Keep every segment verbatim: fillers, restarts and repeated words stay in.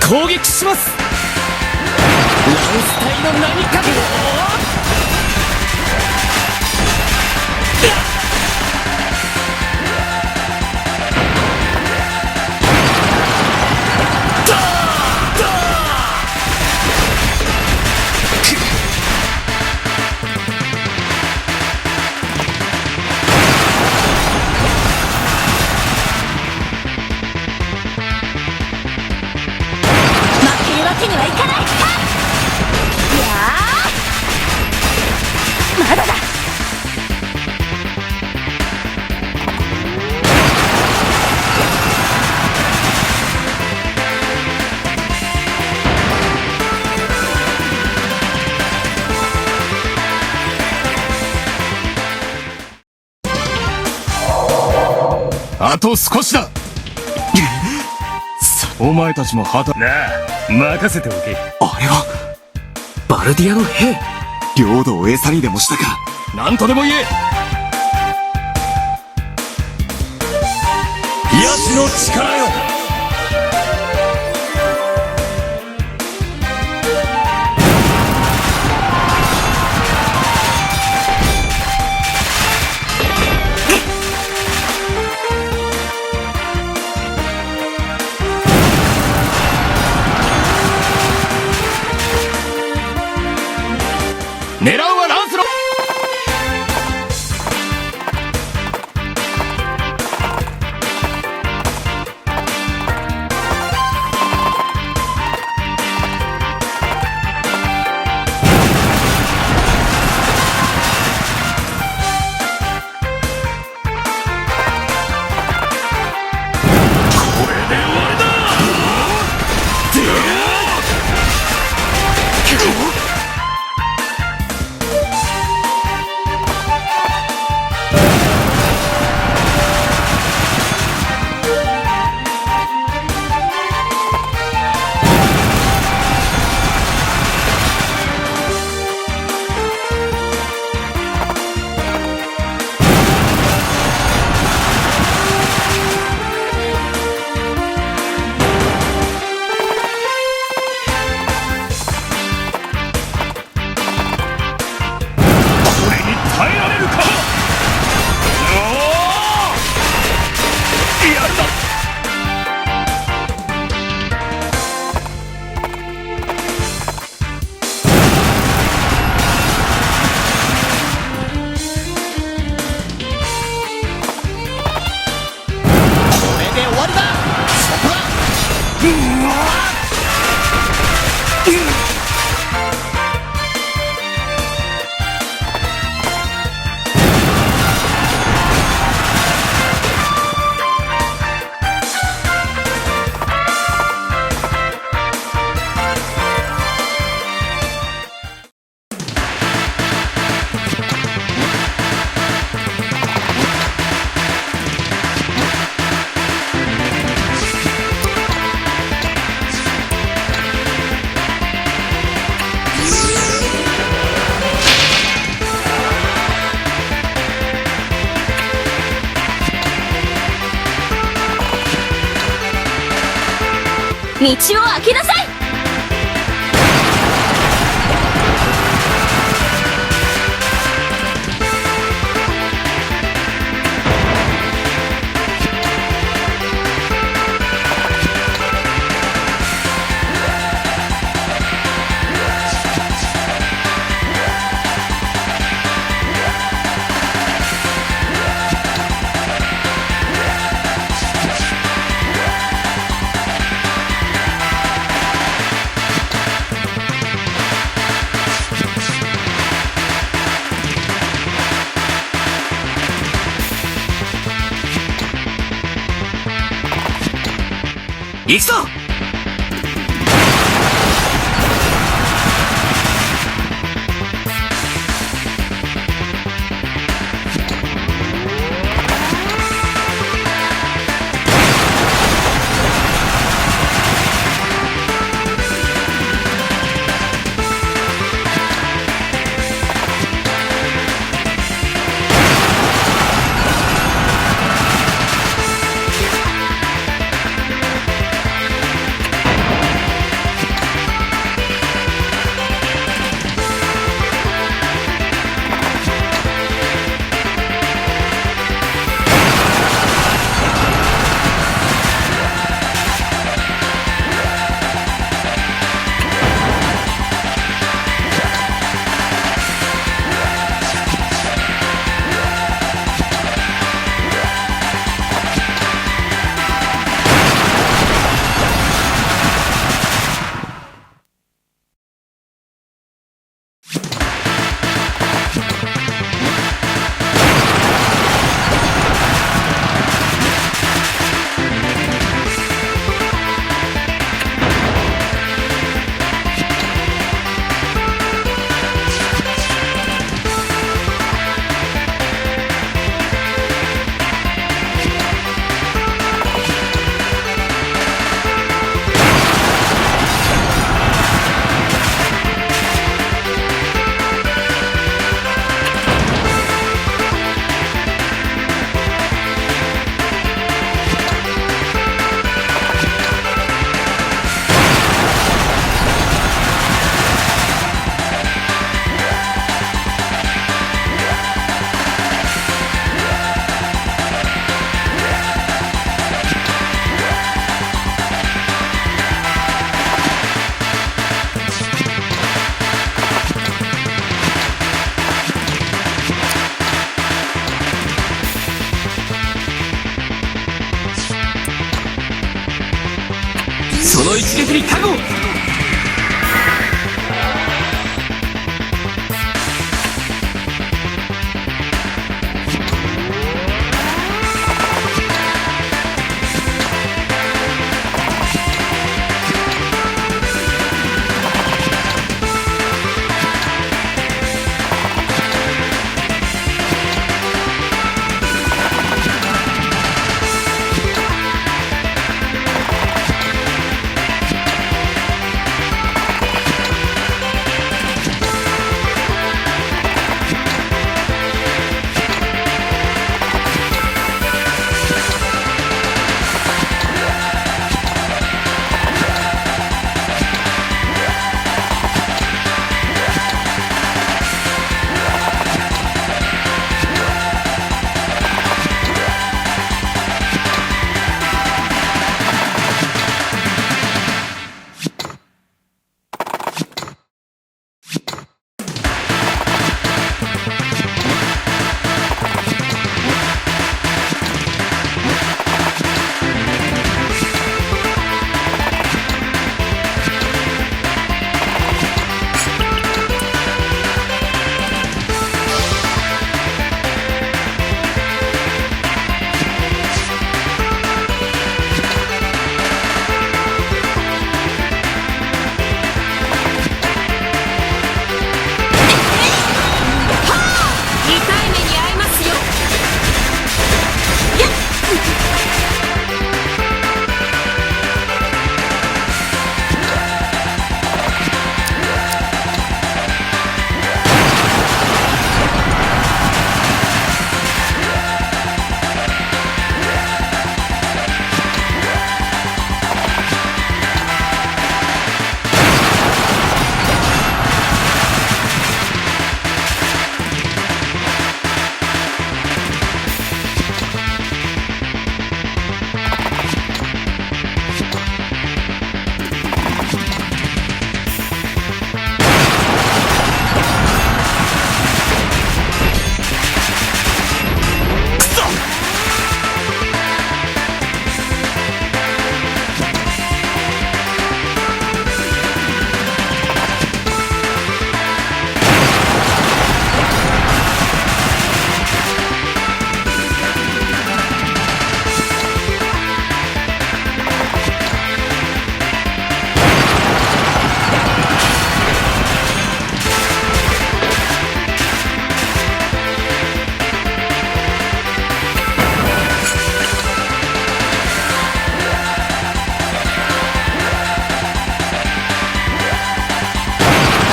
攻撃します。ランス隊の名にかけて。負けるわけにはいかない。はっ！いやー、まだだ。あと少しだ。さ、お前たちもはた、なあ、任せておけ。あれは、バルディアの兵。領土を餌にでもしたか。何とでも言え。癒しの力よ。狙うはランスのこれに耐えられるか。やるだ。これで終わりだ。そこだ。うわっ。道を開けなさい。行くぞ！一撃に覚悟。痛い目に遭いますよ。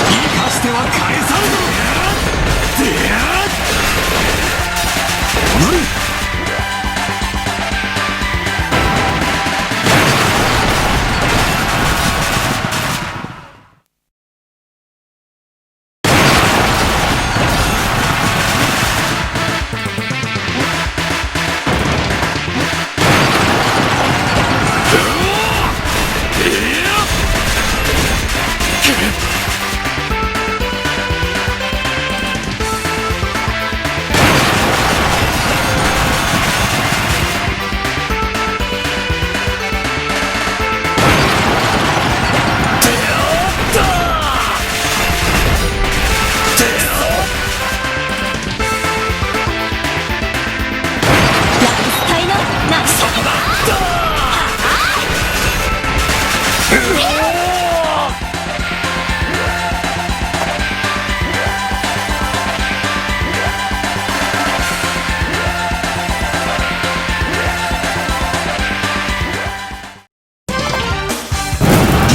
生かしては返さんぞ。てやっ！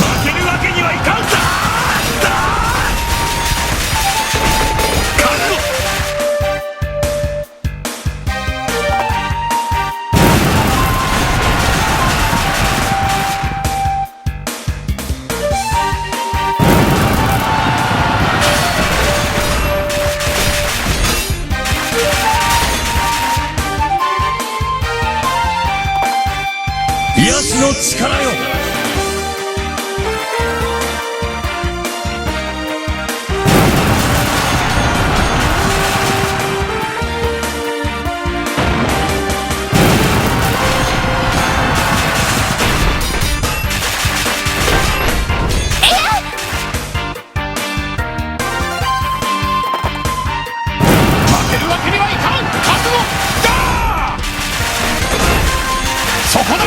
負けるわけにはいかんさ！癒しの力よ。く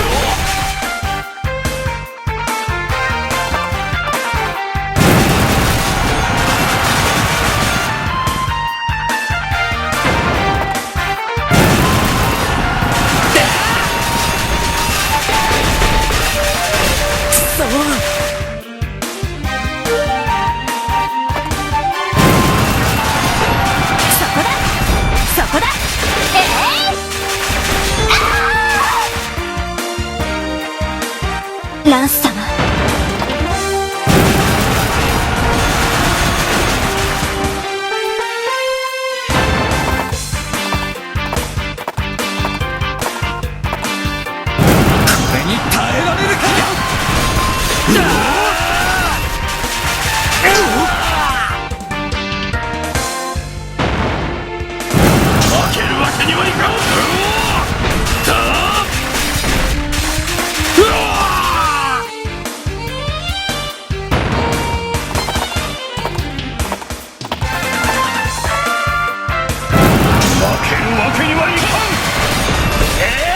そ！そこだ！そこだ！えい！あー！ランス様。これに耐えられるか！負けるわけにはいかん！うわ！うわ！負けるわけにはいかん！